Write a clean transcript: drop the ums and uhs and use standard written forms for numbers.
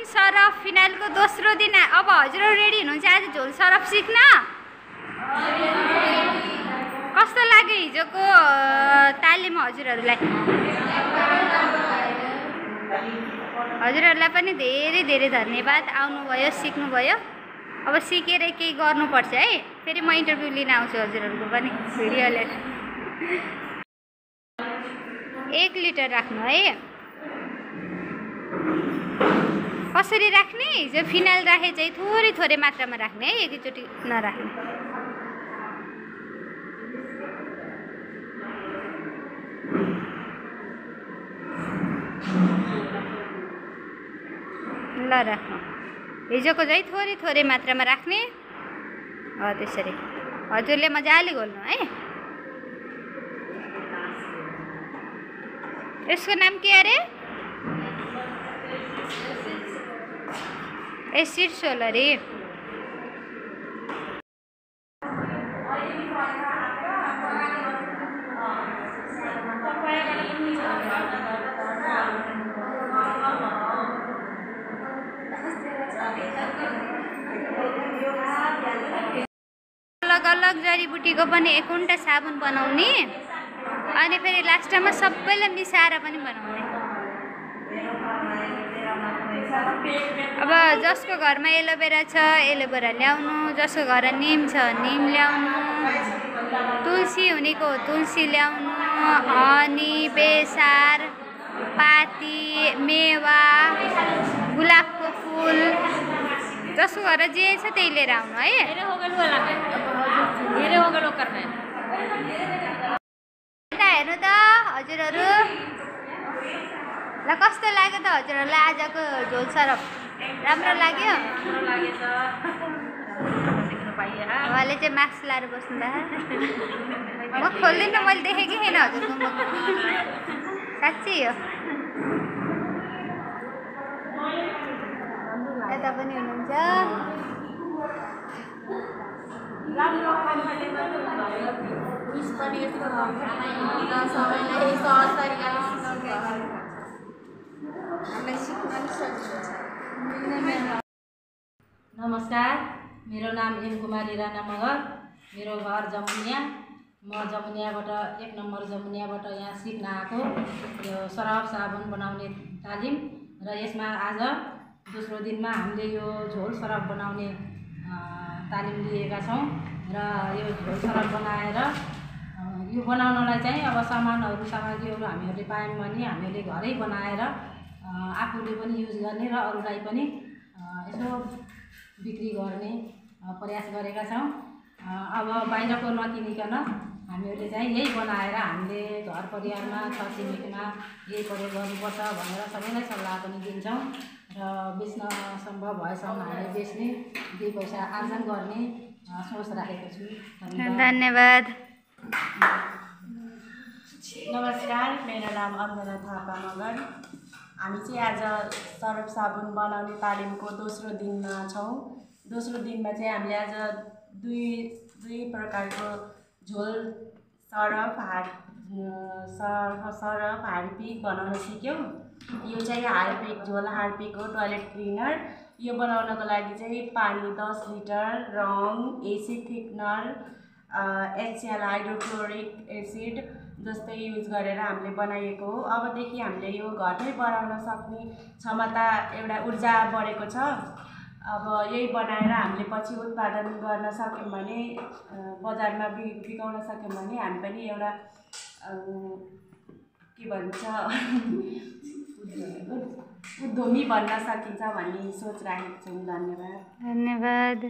Surf फिनाइलको दोस्रो दिन। अब हजुरहरू रेडी हुनुहुन्छ आज झोल सरफ सिक्न? कस्तो लाग्यो हिजोको तालिम हजुरहरूलाई? हजुरहरूलाई पनि धेरै धेरै धन्यवाद, आउनुभयो, सिक्नुभयो। अब सिकेर केही गर्नुपर्छ है। फेरि म इन्टरभ्यू लिन आउँछु हजुरहरूको पनि भिडियो लिएर। 1 लिटर राख्नु है। कसरी राख्ने? हिजो फिनाइल राखे चाहिँ थोरै थोरै मात्रामा राख्ने है, एकैचोटि नराख्ने। ल राख्नु। हिजोको चाहिँ थोरै थोरै मात्रामा राख्ने। त्यसरी हजुरले मजाले घोल्नु है। यसको नाम के अरे? एसिड सोलरी। अलग अलग जडीबुटीको पनि 51टा साबुन बनाउने अनि फेरि लास्टमा सबैलाई मिसाएर पनि बनाउने। अब जसको घरमा एलोभेरा छ एलोभेरा ल्याउनु, जसको घर निम छ निम ल्याउनु, तुलसी हुनेको तुलसी ल्याउनु, हनी, बेसार, पाती, मेवा, गुलाबको फुल, जसको घर जे छ त्यही लिएर आउनु है। हेर्नु त हजुरहरू, ल कस्तो लाग्यो त हजुरहरूलाई आजको झोल सरफ? राम्रो लाग्यो? उहाँले चाहिँ मास्क लाएर बस्नु त। म खोल्दिनँ, मैले देखेकै छैन हजुरको मुख। साँच्चै हो। यता पनि हुनुहुन्छ। नमस्कार, मेरो नाम एम कुमारी राणा मगर। मेरो घर जमुनिया। म जमुनियाबाट 1 नम्बर जमुनियाबाट यहाँ सिक्न आएको यो सरफ साबुन बनाउने तालिम। र यसमा आज दोस्रो दिनमा हामीले यो झोल सरफ बनाउने तालिम लिएका छौँ। र यो झोल सरफ बनाएर यो बनाउनलाई चाहिँ अब सामग्रीहरू हामीहरूले पायौँ भने हामीहरूले घरै बनाएर आफूले पनि युज गर्ने र अरूलाई पनि यसो बिक्री गर्ने प्रयास गरेका छौँ। अब बाहिरको नकिनिकन हामीहरूले चाहिँ यही बनाएर हामीले घर परिवारमा छरछिमेकीमा यही प्रयोग गर्नुपर्छ भनेर सबैलाई सल्लाह पनि दिन्छौँ। र बेच्न सम्भव भएसम्म हामीले बेच्ने, 2 पैसा आर्जन गर्ने सोच राखेको छु। धन्यवाद। नमस्कार, मेरो नाम अञ्जना थापा मगर। हामी चाहिँ आज सरफ साबुन बनाउने तालिमको दोस्रो दिनमा छौँ। दोस्रो दिनमा चाहिँ हामीले आज दुई प्रकारको झोल सरफ हार्पिक बनाउन सिक्यौँ। यो चाहिँ हार्पिक झोल हार्पिक हो, टोयलेट क्लिनर। यो बनाउनको लागि चाहिँ पानी 10 लिटर, रङ, एसिड थिक्नर, HCl हाइड्रोक्लोरिक एसिड जस्तै युज गरेर हामीले बनाइएको हो। अबदेखि हामीले यो घरमै बनाउन सक्ने क्षमता, एउटा ऊर्जा बढेको छ। अब यही बनाएर हामीले पछि उत्पादन गर्न सक्यौँ भने, बजारमा बिकाउन सक्यौँ भने हामी पनि एउटा के भन्छ उद्यमी बन्न सकिन्छ भन्ने सोच राखेको छौँ। धन्यवाद।